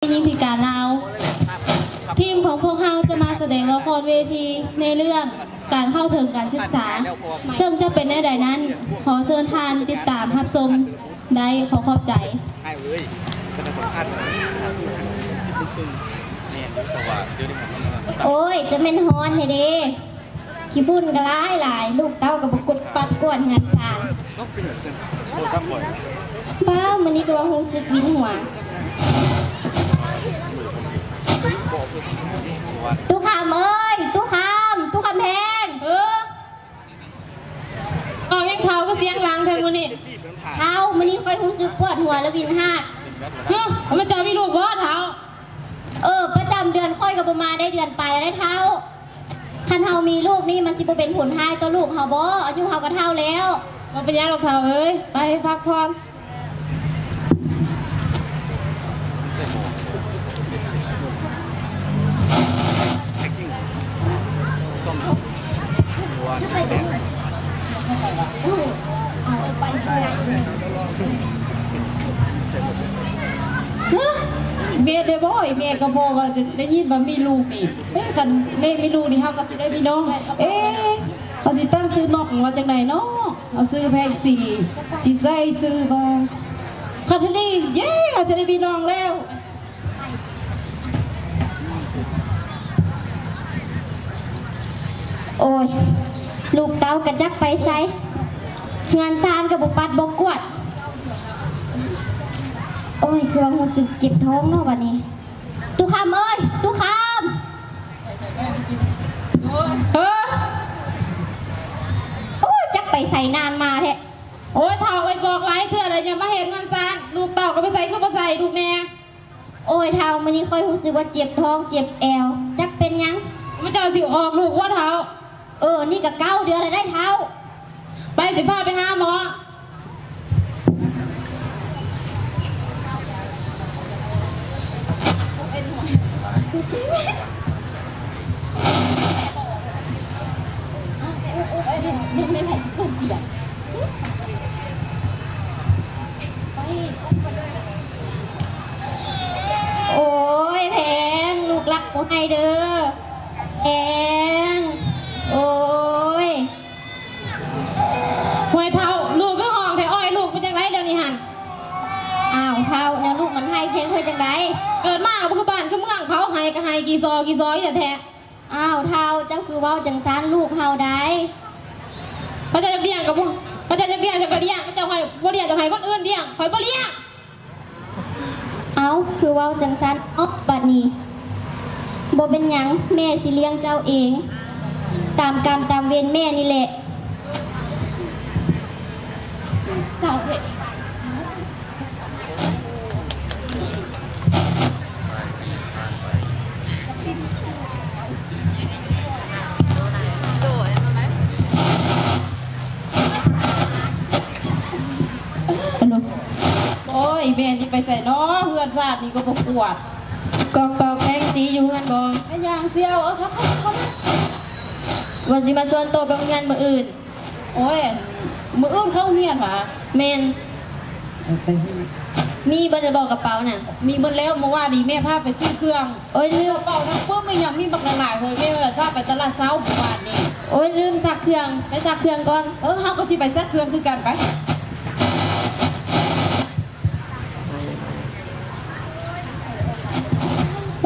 ຍິງພິການລາວ. ທີມຂອງພວກເຮົາຈະມາສະແດງລະຄອນເວທີໃນເລື່ອງການເຂົ້າເຖິງການສຶກສາ, ເຊິ່ງຈະເປັນແນວໃດນັ້ນ, ຂໍເຊີນທ່ານຕິດຕາມຮັບຊົມໄດ້. ຂໍຂອບໃຈ. ໂອ້ຍ ຈະແມ່ນຮ້ອນແທ້ເດ. ຂີ້ຝຸ່ນກໍຫຼາຍໆ, ລູກເຕົ້າກໍບໍ່ກົດປັດກວາດເຮືອນຊານ. ປ້າ ມື້ນີ້ກໍວ່າຮູ້ສຶກວິນຫົວ. ຕູ້ຄຳເອີຍ ຕູ້ຄຳ, ຕູ້ຄຳແພງ. ເອີ ອອກຫຍັງເຖົ້າ ຄືສຽງດັງແທ້ມື້ນີ້? ເຖົ້າ ມື້ນີ້ຂ້ອຍຮູ້ສຶກປວດຫົວ ແລະ ວິນຮາກ. ຮຶ ພະເຈົ້າມີລູກບໍ່ເຖົ້າ? ເອີ ປະຈຳເດືອນຂ້ອຍກໍບໍ່ມາໄດ້ເດືອນປາຍແລ້ວເຖົ້າ. ຄັນເຮົາມີລູກນີ້ ມັນຊິບໍ່ເປັນຜົນຮ້າຍຕໍ່ລູກເຮົາບໍ? ອາຍຸເຮົາກໍເຖົ້າແລ້ວ. ບໍ່ເປັນຫຍັງດອກເຖົ້າເອີຍ, ໄປພັກຜ່ອນ. ຮະ ແມ່ໄດ້ບໍ່? ແມ່ກໍບໍ່ວ່າ ໄດ້ຍິນວ່າມີລູກນີ້. ເອີ ຄັນແມ່ມີລູກນີ້ ເຮົາກໍຊິໄດ້ພີ່ນ້ອງ. ເອ ເຮົາຊິຕັ້ງຊື່ນ້ອງວ່າຈັ່ງໃດເນາະ? ເອົາຊື່ແພງສີ ຊິໃສ່ຊື່ວ່າ ຄັນທະລີ. ເຢ້ ເຮົາຊິໄດ້ພີ່ນ້ອງແລ້ວ. ໂອ້ຍ ລູກເຕົ້າກະຈັກໄປໃສ, ເຮືອນຊານກະບໍ່ປັດບໍ່ກວາດ. ໂອ້ຍ ຄືວ່າຮູ້ສຶກເຈັບທ້ອງເນາະບາດນີ້. ຕູ້ຄຳເອີຍ ຕູ້ຄຳ. ເອີ ໂອ້ຍ ຈັກໄປໃສນານມາແທ້. ໂອ້ຍ ເຖົ້າເອີຍ ບອກຫຼາຍເທື່ອແລ້ວ ຢ່າມາເຮັດເຮືອນຊານ. ລູກເຕົ້າກະໄປໃສ ຄືບໍ່ໃສ່ລູກແມ່? ໂອ້ຍ ເຖົ້າ ມື້ນີ້ຂ້ອຍຮູ້ສຶກວ່າເຈັບທ້ອງເຈັບແອວ ຈັກເປັນຫຍັງ. ມັນເຈົ້າຊິອອກລູກບໍ່ເຖົ້າ? ເອີ ນີ້ກະເກົ້າເດືອນແລ້ວໄດ໋ເຖົ້າ. ໄປ ຊິພາໄປຫາໝໍ. ໂອ້ຍ ແພງ ລູກລັກບໍ່ໃຫ້ເດີ ແພງ. ໂອ້ຍ ຫ້ວຍເຖົ້າ ລູກຄືຮ້ອງແທ້? ໂອ້ຍ ລູກເປັນຈັ່ງໃດດຽວນີ້ຫັ້ນ? ອ້າວ ເຖົ້າ ແນວລູກມັນໄຫ້ເສັງເຮັດຈັ່ງໃດ? ເກີດມາກະບໍ່ຄືບ້ານຄືເມືອງເຂົາ ໄຫ້ກະໄຫ້ກີ່ຊໍກີ່ຊໍຢູ່ແທ້. ອ້າວ ເຖົ້າ ເຈົ້າຄືເວົ້າຈັ່ງຊັ້ນ ລູກເຮົາໃດ໋. ເຂົາເຈົ້າຢາກລ້ຽງກະບໍ່ ເຂົາເຈົ້າຢາກລ້ຽງເຈົ້າກະລ້ຽງ ເຂົາເຈົ້າໃຫ້ບໍ່ລ້ຽງ ເຈົ້າໃຫ້ຄົນອື່ນລ້ຽງ ຂ້ອຍບໍ່ລ້ຽງ. ເອົ້າ ຄືເວົ້າຈັ່ງຊັ້ນເນາະ ບາດນີ້. ບໍ່ເປັນຫຍັງ ແມ່ຊິລ້ຽງເຈົ້າເອງ ຕາມກຳຕາມເວນແມ່ນີ້ແຫຼະ. ໂອ້ຍ ແມ່ນີ້ໄປໃສເນາະ ເຮືອນຊານນີ້ກະບໍ່ກວາດ. ກອກໆ ແພງສີຢູ່ເຮືອນບໍ່? ແມ່ນຫຍັງສ່ຽວ? ເອີ ເຂົ້າ ເຂົ້າ ເຂົ້າມາ. ວ່າຊິມາຊວນໂຕໄປໂຮງຮຽນມື້ອື່ນ. ໂອ້ຍ ມື້ອື່ນເຂົ້າໂຮງຮຽນຫວາ? ແມ່ນ. ເອີ ໄປ. ມີເບິດແລ້ວບໍ່ກະເປົານະ? ມີເບິດແລ້ວ ມື້ວານນີ້ແມ່ພາໄປຊື້ເຄື່ອງ. ໂອ້ຍ ລືມ. ກະເປົາໜັງປຶ້ມອີ່ຫຍັງ ມີບັກຫຼາຍໆ ເຮີຍ ແມ່ວ່າພາໄປຕະຫຼາດເຊົ້າມື້ວານນີ້. ໂອ້ຍ ລືມຊັກເຄື່ອງ ໄປຊັກເຄື່ອງກ່ອນ. ເອີ ເຮົາກະຊິໄປຊັກເຄື່ອງຄືກັນ ໄປ.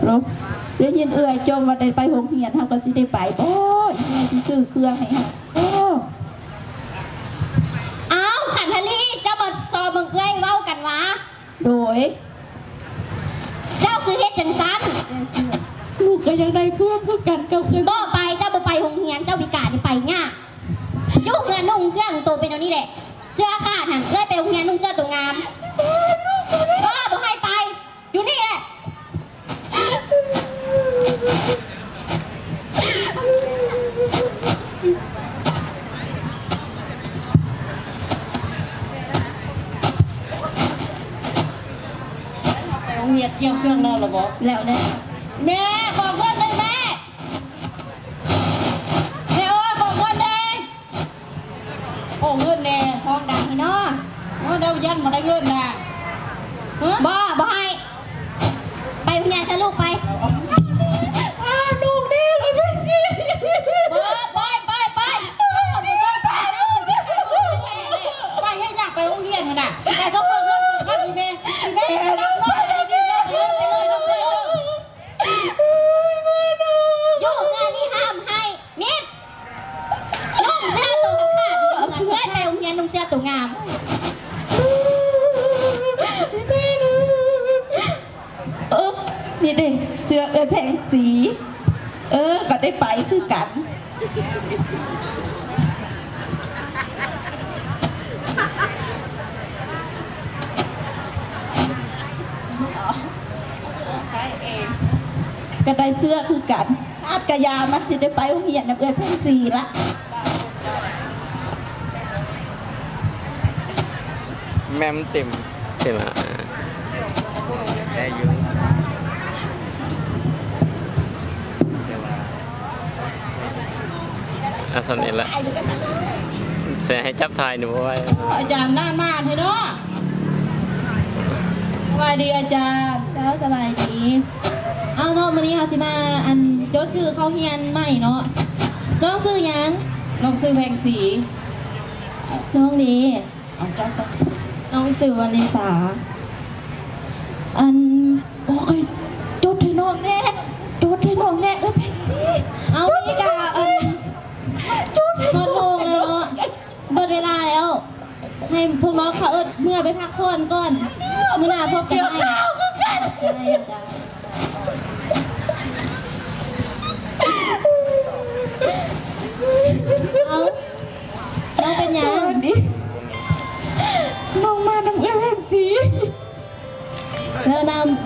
ໂລ ໄດ້ຍິນເອື້ອຍຈົ່ມວ່າໄດ້ໄປໂຮງຮຽນ ເຮົາກະຊິໄດ້ໄປບໍ? ອີ່ແມ່ຊິຊື້ເຄື່ອງໃຫ້ເຮົາ. ໂອ້ ອ້າວ ຂັນທະລີ ເຈົ້າມາຊອມເບິ່ງເອື້ອຍເວົ້າກັນຫວາ? ໂດຍ. ເຈົ້າຄືເຮັດຈັ່ງຊັ້ນ? ລູກກະຢາກໄດ້ເຄື່ອງຄືກັນກັບເອື້ອຍ. ບໍ່ໄປ ເຈົ້າບໍ່ໄປໂຮງຮຽນ ເຈົ້າພິການນີ້ໄປຍາກ. ຢູ່ເຮືອນນຸ່ງເຄື່ອງໂຕເປັນແນວນີ້ແຫຼະ. ເສື້ອຂາດຫັ້ນ ເອື້ອຍໄປໂຮງຮຽນນຸ່ງເສື້ອໂຕງາມ. ບໍ່ ບໍ່ໃຫ້ໄປ. ຢູ່ນີ້ແຫຼະ. ໄປໂຮງຮຽນ ກຽມເຄື່ອງແລ້ວລະບໍ? ແລ້ວແຫຼະ. ແມ່ ຂໍເງິນແດ່ແມ່. ແມ່ເອີຍ ຂໍເງິນແດ່. ຂໍເງິນແດ່. ຮ້ອງດັງເນາະ. ໂອ້ ເຈົ້າຢ້ານບໍ່ໄດ້ເງິນນະ. ຮະ? ບໍ່ ບໍ່ໃຫ້. ໄປ ແຕ່ສະຫຼຸບໄປ ອ້າວ ນ້ອງເດ້ ໄປຊິ ໄປ ໄປ ໄປ ໄປ ໄປເຮັດຫຍັງໄປໂຮງຮຽນຫັ້ນນະ? ໄປກໍເບິ່ງເງິນເບິ່ງຄຳອີແມ່ ອີແມ່ຈັບນ້ອງໄປດີໆ ເດີ ໄປເລີຍ ໄປເລີຍ ເດີ. ໂອ້ຍ ແມ່ນ້ອງ ຢູ່ເຮືອນນີ້ຫ້າມໃຫ້ມິດ ນຸ່ງເສື້ອໂຕຂາດໆ ເອື້ອຍໄປໂຮງຮຽນນຸ່ງເສື້ອໂຕງາມ. ເອີ ນີ້ເດ້ ເສື້ອເອື້ອຍແພງສີ ເອີ ກໍໄດ້ໄປຄືກັນ. ກໍໄດ້ເສື້ອຄືກັນ ອາດກະຢາ ມັນຊິໄດ້ໄປໂຮງຮຽນນຳເອື້ອຍແພງສີລະ. ແມ່ມເຕັມ ເຕັມ ອາ ໄດ້ຢູ່ ແຕ່ວ່າ ອ່ະ ສ່ຳນີ້ລະ ຈະໃຫ້ຈັບຖ່າຍນີ້ບໍ່ໄຫວ. ອາຈານໜ້າມານແທ້ເນາະ. ສະບາຍດີອາຈານ. ເຈົ້າ ສະບາຍດີ. ເອົາເນາະ ມື້ນີ້ເຮົາຊິມາ ອັນ ຈົດຊື່ເຂົ້າຮຽນໃໝ່ເນາະ. ນ້ອງຊື່ຫຍັງ? ນ້ອງຊື່ແພງສີ. ນ້ອງເດ? ເອົາ ເຈົ້າ ເຈົ້າ. ນ້ອງຊື່ວັນນິສາ. ອັນ ໂອ້ຍ ຈົດໃຫ້ນ້ອງແດ່ ຈົດໃຫ້ນ້ອງແດ່ ເອີ ແພງສີ. ເອົາ ນີ້ກະ ອັນ ຈົດໃຫ້ນ້ອງແດ່ ເນາະ. ເບິດເວລາແລ້ວ ໃຫ້ພວກນ້ອງເຂົາເອີ້ນເມືອໄປພັກຜ່ອນກ່ອນ ມື້ໜ້າພົບກັນໃໝ່. ເອົ້າ ນ້ອງເປັນຫຍັງ? ນ້ອງມານຳເອື້ອຍແພງສີ. ແລ້ວ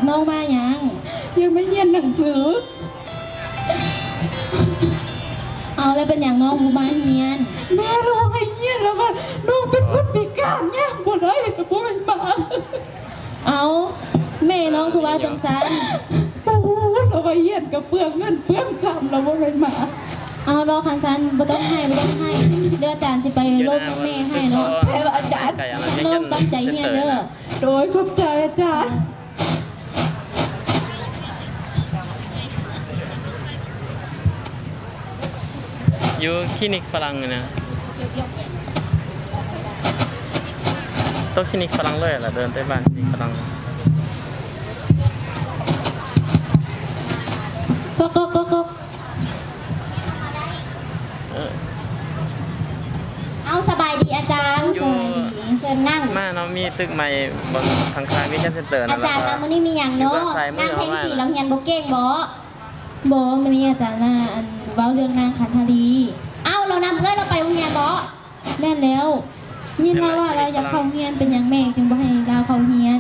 ນ້ອງມາຫຍັງ? ຢາກມາຮຽນໜັງສື. ເອົາ ແລ້ວເປັນຫຍັງນ້ອງບໍ່ມາຮຽນ? ແມ່ລາວບໍ່ໃຫ້ຮຽນ ລາວວ່ານ້ອງເປັນຄົນພິການ ຍ່າງບໍ່ໄດ້ ລາວບໍ່ໃຫ້ມາ. ເອົາ ແມ່ນ້ອງຄືວ່າຈັ່ງຊັ້ນ? ບໍ່ຮູ້ ລາວວ່າຮຽນກໍເປືອງເງິນເປືອງຄຳ ລາວບໍ່ໃຫ້ມາ. ເອົາເນາະ ຄັນຊັ້ນບໍ່ຕ້ອງໄຫ້ ບໍ່ຕ້ອງໄຫ້ ດຽວອາຈານຊິໄປລົມນຳແມ່ໃຫ້ເນາະ. ແມ່ວ່າອາຈານ ນ້ອງຕັ້ງໃຈຮຽນເດີ. ໂດຍ ຂອບໃຈອາຈານ. ຢູ່ຄລີນິກຝຣັ່ງນະ ຕົກຄລີນິກຝຣັ່ງເລີຍລະ ເດີນໄປບ້ານຄລີນິກຝຣັ່ງ. ກອກ ກອກ ກອກ ກອກ. ເອີ ເອົາ ສະບາຍດີອາຈານ. ຢູ່ ສະບາຍດີ ເຊີນນັ່ງ. ມາເນາະ ມີຕຶກໃໝ່ບ່ອນຂ້າງໆ ວິວເຊັນເຕີນະ. ອາຈານມາມື້ນີ້ມີຫຍັງເນາະ? ນັ່ງເພງສີ ລາວຮຽນບໍ່ເກັ່ງບໍ? ບໍ່ ມື້ນີ້ອາຈານມາ ອັນ ເວົ້າເລື່ອງນາງຄັນທະລີ. ເອົ້າ ລາວນຳເອື້ອຍລາວໄປໂຮງຮຽນບໍ? ແມ່ນແລ້ວ ຍິນລາວວ່າລາວຢາກເຂົ້າຮຽນ ເປັນຫຍັງແມ່ຈຶ່ງບໍ່ໃຫ້ລາວເຂົ້າຮຽນ?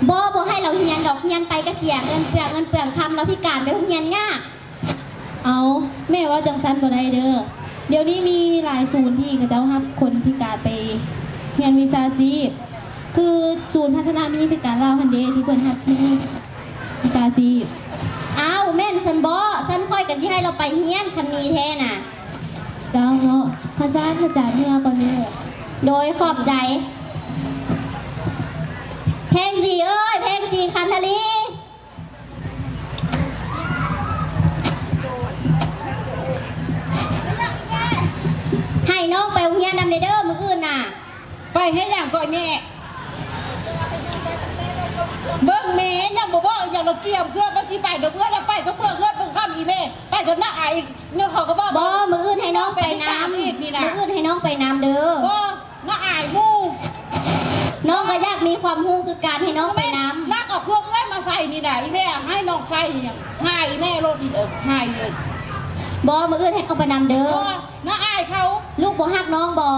ບໍ່ ບໍ່ໃຫ້ລາວຮຽນດອກ ຮຽນໄປກະເສຍເງິນ ເປືອງເງິນເປືອງຄຳ ລາວພິການໄປໂຮງຮຽນຍາກ. ເອົາ ແມ່ເວົ້າຈັ່ງຊັ້ນບໍ່ໄດ້ເດີ ດຽວນີ້ມີຫຼາຍສູນທີ່ເຂົາເຈົ້າຮັບຄົນພິການໄປຮຽນວິຊາຊີບ ຄືສູນພັດທະນາມີພິການລາວຫັ້ນເດ ທີ່ເພິ່ນຮັບມີວິຊາຊີບ. ອ້າວ ແມ່ນຊັ້ນບໍ? ຊັ້ນຂ້ອຍກະຊິໃຫ້ລາວໄປຮຽນ ຄັນມີແທ້ນະ. ເຈົ້າເນາະ ພະອາຈານ ພະອາຈານເມືອກ່ອນເດີ. ໂດຍ ຂອບໃຈ. ແພງສີເອີຍ ແພງສີ ຄັນທະລີ ໃຫ້ນ້ອງໄປໂຮງຮຽນນຳແດ່ເດີ ມື້ອື່ນນະ. ໄປເຮັດຫຍັງກໍແມ່? ເບິ່ງແມ່ ຍັງບໍ່ບອກຫຍັງ ລະກຽມເພື່ອວ່າຊິໄປນຳເອື້ອຍ ລະໄປກໍເປືອງເງິນເປືອງຄຳອີແມ່ ໄປກໍໜ້າອາຍ ເງິນເຂົາກໍບໍ່ ບໍ່ ມື້ອື່ນໃຫ້ນ້ອງໄປນຳ ມື້ອື່ນໃຫ້ນ້ອງໄປນຳເດີ. ບໍ່ ໜ້າອາຍໝູ່ ນ້ອງກໍຢາກມີຄວາມຮູ້ຄືກັນ ໃຫ້ນ້ອງໄປນຳ. ນັກເອົາເຄື່ອງເອື້ອຍມາໃສ່ນີ້ນະ ອີແມ່ໃຫ້ນ້ອງໃສ່ຫຍັງ ໃຫ້ອີແມ່ໂລດນີ້ ເອີ ໃຫ້ເລີຍ. ບໍ່ ມື້ອື່ນໃຫ້ນ້ອງໄປນຳເດີ. ບໍ່ ໜ້າອາຍເຂົາ. ລູກບໍ່ຮັກນ້ອງບໍ?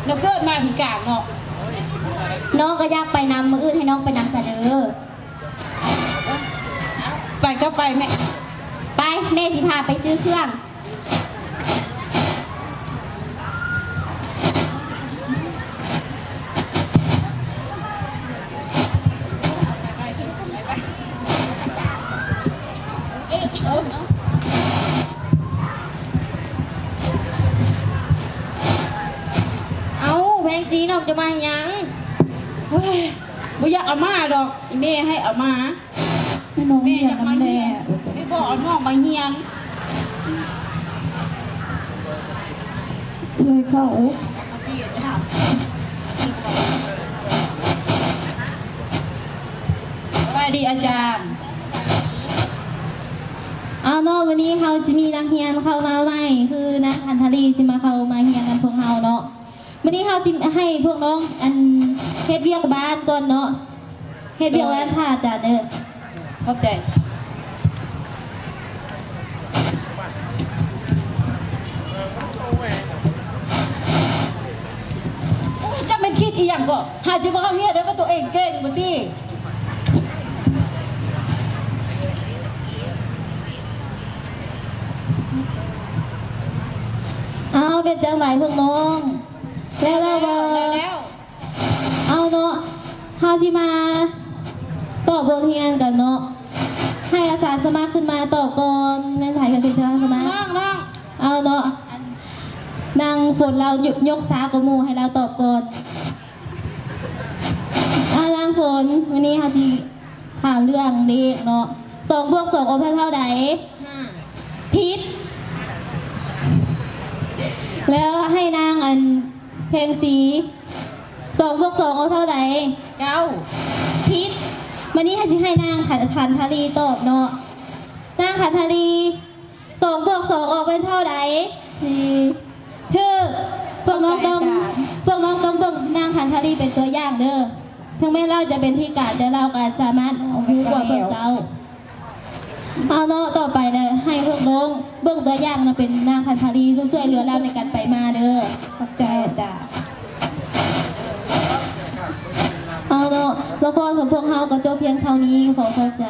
ລາວເກີດມາພິການເນາະ. ນ້ອງກໍຢາກໄປນຳ ມື້ອື່ນໃຫ້ນ້ອງໄປນຳຊະເດີ. ໄປກໍໄປແມ່. ໄປ ແມ່ຊິພາໄປຊື້ເຄື່ອງ. ເອົ້າ ແພງສີ ນ້ອງຈະມາເຮັດຫຍັງ? ເຮີ້ຍ. ບໍ່ຢາກເອົາມາດອກ ອີ່ແມ່ໃຫ້ເອົາມາ. ໃຫ້ນ້ອງຮຽນນຳແດ່. ແມ່ຢາກມາຮຽນ ແມ່ບອກເອົານ້ອງມາຮຽນ. ເອື້ອຍເຂົາ. ສະບາຍດີອາຈານ. ເອົາເນາະ, ມື້ນີ້ເຮົາຈະມີນັກຮຽນເຂົ້າມາໃໝ່ ຄືນາງຂັນທະລີ ຊິມາເຂົ້າມາຮຽນນຳພວກເຮົາເນາະ. ມື້ນີ້ເຮົາຊິໃຫ້ພວກນ້ອງ ອັນ ເຮັດວຽກບ້ານກ່ອນເນາະ, ເຮັດວຽກ ໂດຍ ບ້ານຖ້າອາຈານເດີ. ຂອບໃຈ. ໂອ້ຍ ຈັກແມ່ນຄິດອີ່ຫຍັງເກາະ ຫາຊິບໍ່ເຮັດໃຫ້ເດີ ວ່າຕົວເອງເກັ່ງບໍ່ຕິ. ອ້າວ ເປັນຈັ່ງໃດພວກນ້ອງ ແລ້ວແລ້ວບໍ່? ແລ້ວ ເອົາເນາະ, ເຮົາຊິມາຕອບບົດຮຽນກັນເນາະ. ໃຫ້ອາສາສະໝັກຂຶ້ນມາຕອບກ່ອນ. ແມ່ນໃຜກະເປັນອາສາສະໝັກ? ນ້ອງ ນ້ອງ. ເອົາເນາະ, ອັນ ນາງຝົນລາວຍົກຊ້າກວ່າໝູ່, ໃຫ້ລາວຕອບກ່ອນ. ອາ ນາງຝົນ, ມື້ນີ້ເຮົາຊິຖາມເລື່ອງເລກເນາະ. ສອງບວກສອງອອກເປັນເທົ່າໃດ? ຜິດ. ແລ້ວໃຫ້ນາງ ອັນ ແພງສີ, ສອງບວກສອງອອກເທົ່າໃດ? ເກົ້າ. ຜິດ. ບາດນີ້ເຮົາຊິໃຫ້ນາງຂັນທະລີຕອບເນາະ. ນາງຂັນທະລີ, ສອງບວກສອງອອກເປັນເທົ່າໃດ? ສີ່. ຖືກ. ພວກນ້ອງຕ້ອງ ພວກນ້ອງຕ້ອງເບິ່ງນາງຂັນທະລີເປັນຕົວຢ່າງເດີ. ເຖິງແມ່ນລາວຈະເປັນພິການ ແຕ່ລາວກະສາມາດຮູ້ກວ່າພວກເຈົ້າ. ເອົາເນາະ, ຕໍ່ໄປລະໃຫ້ພວກນ້ອງເບິ່ງຕົວຢ່າງນຳ ເປັນນາງຂັນທະລີ ຊ່ວຍເຫຼືອລາວໃນການໄປມາເດີ. ຂອບໃຈອາຈານ. ເອົາເນາະ, ລະຄອນຂອງພວກເຮົາກະຈົບພຽງເທົ່ານີ້. ຂໍຂອບໃຈ.